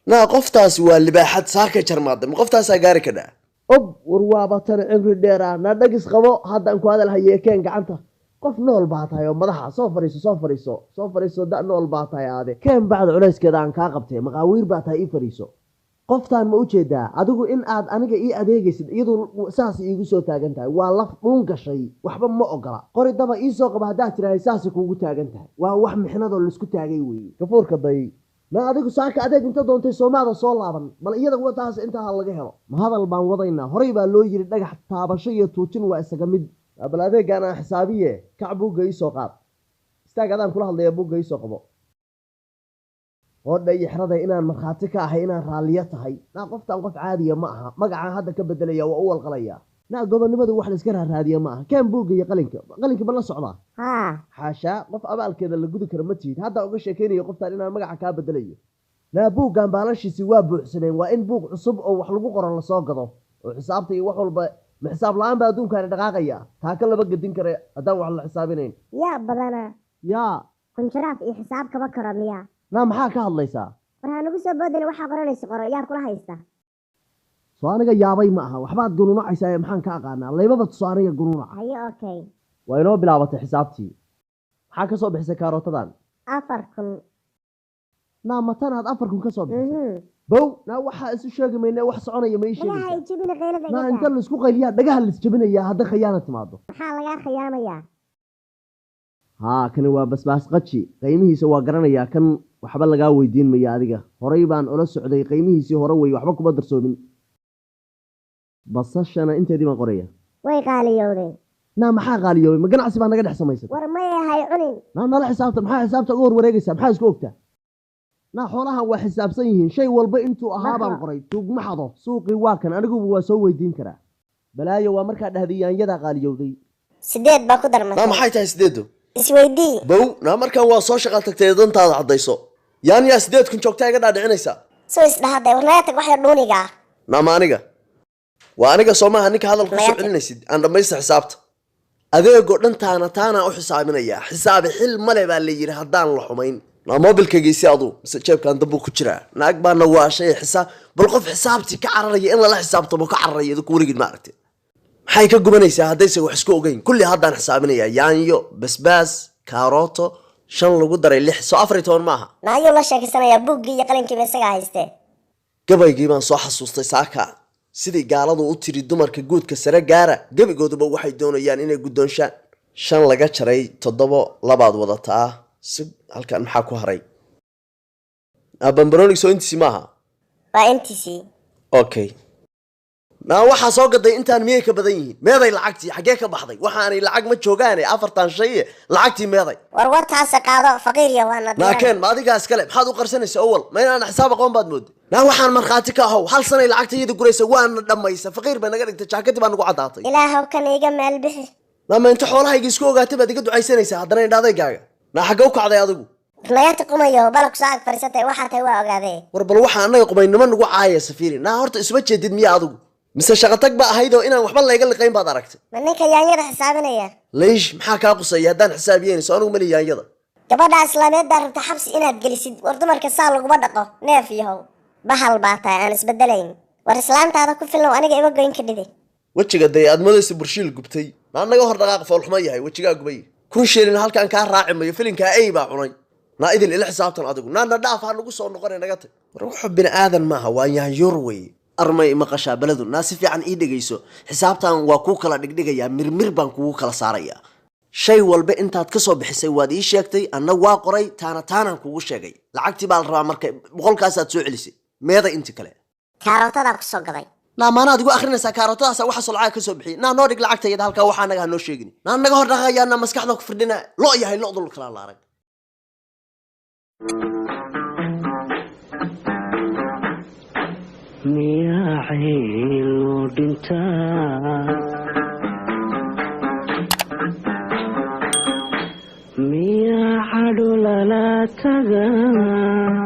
Naa qoftaasi waa libaaxad saaka jarmaada, ma qoftaasaa gaari kadhaa? Og war waaba tan cimri dheera. Na dhagis qabo, haddaan ku hadal hayee keen gacanta. Qof nool baa tahay oo madaxa soo fadhiiso, soo fadhiiso, soo fadhiiso. Da nool baa tahay aade, keen bacda culayskeeda aan kaa qabtay. Maqaawiir baa tahay, ii fadhiiso. Qoftaan ma ujeedaa adigu in aad aniga ii adeegaysid? Iyadu saas iigu soo taagan tahay, waa laf dhuun gashay, waxba ma ogola. Qori daba ii soo qaba haddaad tirahay, saasay kuugu taagan tahay. Waa wax mixnadoo laisku taagay weeye. Gafuurka day. Ma adigu saaka adeeg inta doontay soomaada soo laaban? Bal iyada wataas intaa laga helo. Ma hadal baan wadaynaa? Horey baa loo yiri dhagax taabasho iyo tuujin waa isaga mid. Bal adeegaan aan xisaabiye, kac, buugga ii soo qaad. Istaag, adaan kula hadlaya, buugga ii soo qabo. Qoodha iyo xerada inaan markhaati ka ahay inaan raalliyo tahay. Naa qoftaan qof caadiya ma aha, magacaan hadda ka bedelaya, waa u walqalaya. Naa gobonnimadu wax la iska raaraadiya ma aha. Keen buugga iyo qalinka. Qalinka ma la socdaa? Haa. Xaashaa, qof abaalkeeda la gudi karo ma tihid. Hadda uga sheekaynayo qoftaan inaan magaca kaa bedelayo. Naa buuggan baalashiisi waa buuxsameen, waa in buug cusub oo wax lagu qoro lasoo gado oo xisaabta iyo wax walba. Ma xisaab la-aan baa adduunkaani dhaqaaqaya? Taa ka laba gedin kara haddaan wax la xisaabinayn. Yaa badanaa. Yaa Qunjuraaf iyo xisaab kaba karo miyaa? Naa maxaa ka hadlaysaa? War ha nagu soo boodina, waxaa qoranaysa qoro. Yaa kula haysta? Soo aniga yaabay ma aha, waxbaad gununacaysaa ee maxaan ka aqaanaa? Laymaba tuso aniga gununaca. Haye, okay. Waa inoo bilaabatay xisaabtii. Maxaa ka soo bixisay kaarootadan? 4000. Naa matanaad 4000 ka soo bixisay? Mhm. Bow, naa waxaa isu sheegi mayne, wax soconaya ma ii Dhagaha sheegaysaa? ay jebina, qaylada Naa iga inta daa. laisku qayliyaa dhagaha laisjebinayaa hadday khayaana timaado. Maxaa lagaa khiyaamayaa? Haa, kani waa basbaas qaji, qiimihiisa waa garanayaa. Kan waxba lagaa weydiin maya adiga, horay baan ula socday, qiimihiisii hore wey, waxba kuma darsoomin. Basashana inteedii baan qoraya. Way qaaliyowday. Naa maxaa qaaliyoobay? Ma ganacsi baa naga dhex samaysatay? War may ahay cunin. Naa nala xisaabta. Maxaa xisaabta uga horwareegaysaa? Maxaa isku ogtaa? Naa xoolahan waa xisaabsan yihiin, shay walba intuu ahaa baan Marka- qoray. Tuugma xado, suuqii waa kan, aniguba waa soo weydiin karaa. Balaayo waa markaa dhahday yaanyadaa qaaliyowday. Sideed baa ku Naa darmatay. maxay tahay sideedu? Isweydii. Bow, naa markaan waa soo shaqa tagtay, dantaada caddayso. Yaanyaa 8000 joogtaa iga dhaadhicinaysaa? Soo isdhahaday. War naga tag, waxya dhuuniga ah. Naa ma aniga waa aniga soo maaha ninka hadalka kusoo Maya. celinaysid? Aan dhammaysta xisaabta. Adeegoo dhan taana taanaa u xisaabinayaa. Xisaabi xil male baa la yidhi haddaan la xumayn. Naa moobilkaygiisi aduu mise jeebkan dambuu ku jiraa? Naag baana waa shay xisaab. Bal qof xisaabtii ka cararaya, in lala xisaabtamo ka cararaya, idinku weligid ma aragtay. Maxay ka gubanaysaa haddaysan wax isku ogeyn? Kulli haddaan xisaabinayaa: yaanyo, basbaas, kaarooto, shan lagu daray lix, soo 14 maaha? Naayuu la sheekaysanayaa? Buuggii iyo qalinkiiba isagaa haystee. Gabaygii baan soo xasuustay saaka, sidii gaaladu u tiri dumarka guudka sare gaara, gebigooduba waxay doonayaan inay guddoonshaan. Shan laga jaray toddobo, labaad wadataa si halkan maxaa ku haray? Bambaronig soo intiisi maaha? Waa intiisii. Okay, naa waxaa soo gaday intaan miyay ka badan yihiin? Meeday lacagtii? Xaggee ka baxday? Waxaanay lacag ma joogaane, afartan shaye lacagtii meeday? War wartaasi qaado, faqiir iyo waana. Naakeen, ma adigaa iskale? Maxaad u qarsanaysa owal? Ma inaan xisaab aqoon baad mooday? Naa waxaan markhaati ka ahow, hal sanay lacagta iyada guraysa, waana dhammaysa, faqiir bay naga dhigtay, jaakadii baa nagu caddaatay. Ilaahow kan iiga meel bixi. Naa ma inta xoolahayga isku ogaatay baad iga ducaysanaysaa haddana indhaadaygaaga? Naa xagga u kacday adigu? Nagaata qumayo, balak soo ag fadhiisatay, waxaa tahay waa ogaadee. War bal waxaa annaga qumaynimo nagu caaya safiiri. Naa horta isuma jeedid miya adigu, mise shaqatag ba ahaydoo inaan waxba layga liqayn baad aragtay? Ma ninka yaanyada xisaabinaya? Leish, maxaa kaa quseeya haddaan xisaabiyeynayso? Anigu mali yaanyada. Gabadha islaameed baa rabta xabsi inaad gelisid. War dumarka saa laguma dhaqo, neef yahow, bahal baa tahay aan isbedelayn. War islaantaada ku filnow, aniga ima goyn ka dhidi. Wejiga day aad moodaysa burshiil gubtay. Naa naga hor dhaqaaq, foolxumo yahay, wejigaa gubay. 1000 shilin halkaan kaa raaci mayo, filinkaa ey baa cunay. Naa idil ila xisaabtan adigu. Naa na dhaaf, ha nagu soo noqone, naga tag. War wuxuu bini aadan maaha, waa yaanyur wey. Armay maqashaa beledu? Naa si fiican ii dhegayso, xisaabtan waa kuu kala dhigdhigayaa, mirmir baan kugu kala saarayaa. Shay walba intaad ka soo bixisay waad ii sheegtay, anna waa qoray, taana taanaan kugu sheegay. Lacagtii baa la rabaa marka, boqolkaasaad soo celisay, meeday inti kale? Kaarootadaa kusoo gaday. Naa maanaad igu akrinaysaa? Kaarotadaasa waxaasoo lacag ka soo bixiyay. Naa noo dhig lacagta iyada halkaa, waxaa naga ha noo sheegin. Naa naga hor dhaqayaa, naa maskaxda ku firdhina, lo yahay lo dul kala la arag. Miyaa ciil loo dhintaa? Miyaa cadho lala tagaa?